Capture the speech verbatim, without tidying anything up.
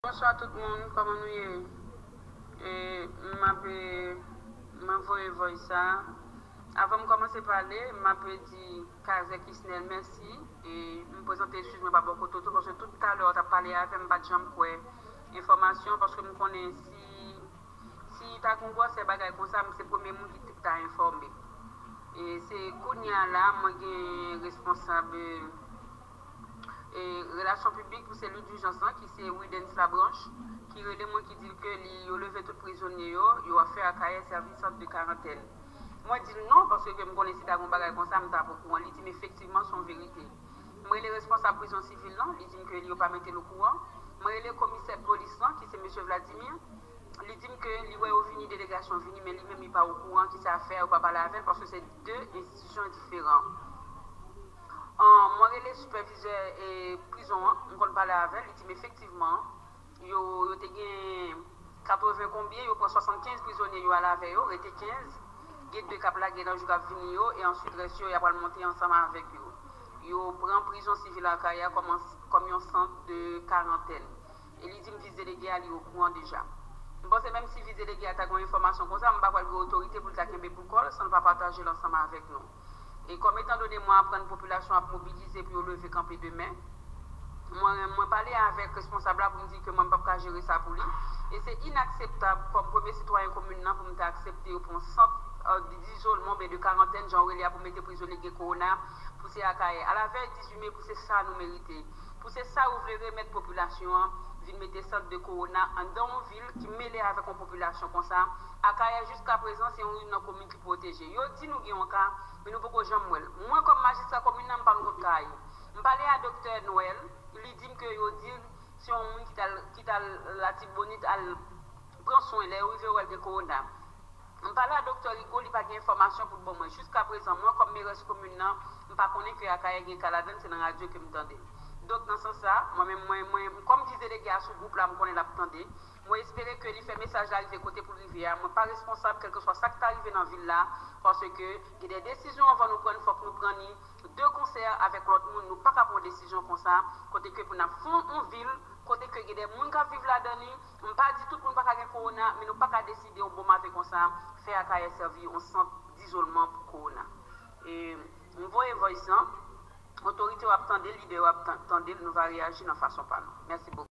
Bonswa tout moun, kòman nou ye? E, m ap, e, mwen voye voice sa. Avan m kòmanse pale, m ap di Kazèk Isnel mèsi. E m prezante eskiz mwen pa bò kote w tou, paske tout talè w t ap pale avè m, m pa t janm kwè enfòmasyon, paske m konnen si, si ta gen gwosè bagay konsa, m se premye moun ki t ta enfòme. E se kounye a la, mwen gen responsab, e, relasyon piblik pou seli dijans lan, ki se Widens Labranche, ki rele mwen, ki di l ke li, yo leve tout prizonye yo, yo ap fè Akayè sèvi sant de karantèn. Mwen di l non, paske ke m konnen si ta gen bagay konsa, m t ap okouran. Li di m efektivman se yon verite. Mwen rele responsab prizon sivil lan, li di m ke li yo pa mete l okouran. Mwen rele komisè polis lan, ki se mesye Vladimir, li di m ke li wè yo vini, delegasyon vini, men li menm li pa okouran ki sa fè yo pa pale avè l, paske se de enstitisyon diferan. An, mwen rele sipèvizè, e, prizon an, m konn pale avè l, li di m efektivman, yo, yo te gen katreven konbyen, yo pran swasannkenz prizonye, yo al avè yo, rete kenz, gen de k ap lage nan jou k ap vini yo, e answit rès yo, y ap pral monte ansanm avèk yo. Yo pran prizon sivil Akayè kòm, kòm yon sant de karantèn. E li di m vis delege a, li okouran deja. M panse menm si vis delege a ta gen yon enfòmasyon konsa, m pa pral gen otorite pou l ta kenbe pou kò l san l pa pataje l ansanm avèk nou. E kòm etan done mwen aprann popilasyon ap mobilize pou yo leve kanpe demen, mwen, mwen pale avèk responsab la pou m di ke mwen m p ap ka jere sa pou li. E se inakseptab kòm premye sitwayen komin nan pou m ta aksepte yo pran sant, e, dizolman oubyen de karantèn, jan w rele a, pou mete prizonye gen kowona pou se Akayè. Alavèy dizuit me pou se sa nou merite. Pou se sa yo vle remèt popilasyon an, vin mete sant de kowona anndan yon vil ki mele avèk yon popilasyon konsa. Akayè jiska prezan se yon, youn nan komin ki pwoteje. Yo di nou gen yon ka, men nou poko janm wè l. Mwen kòm majistra komin nan, m pa konn kot ka a ye. M pale a doktè Noël, li di m ke yo di l se yon moun ki t al, ki t al Latibonit al pran swen, lè yo rive yo wè l gen kowona. M pale a doktè Rico, li pa gen enfòmasyon pou l ban mwen. Jiska prezan, mwen kòm merès komin nan, m pa konnen ke Akayè gen ka ladann, se nan radyo ke m tande l. Donk, nan sans sa, mwen menm, mwen, mwen, kòm vis delege a sou gwoup la, m konnen l ap tande. Mwen espere ke li fè mesaj la rive kote pou l rive a. Mwen pa responsab, kèlkeswa sa k ta rive nan vil la, paske gen de desizyon anvan nou pran, fòk nou pran li de konsè avèk lòt moun. Nou pa ka pran desizyon konsa, kote ke pou n ap fè yon vil, kote ke gen de moun k ap viv ladan li. M pa di tout moun pa ka gen kowona, men nou pa ka deside yon bon maten konsa, fè Akayè sèvi yon sant dizolman pou kowona. E m voye voice lan, otorite yo ap tande l, lidè yo ap tan-, tande l, nou va reyaji nan fason pa nou. Mèsi bokou.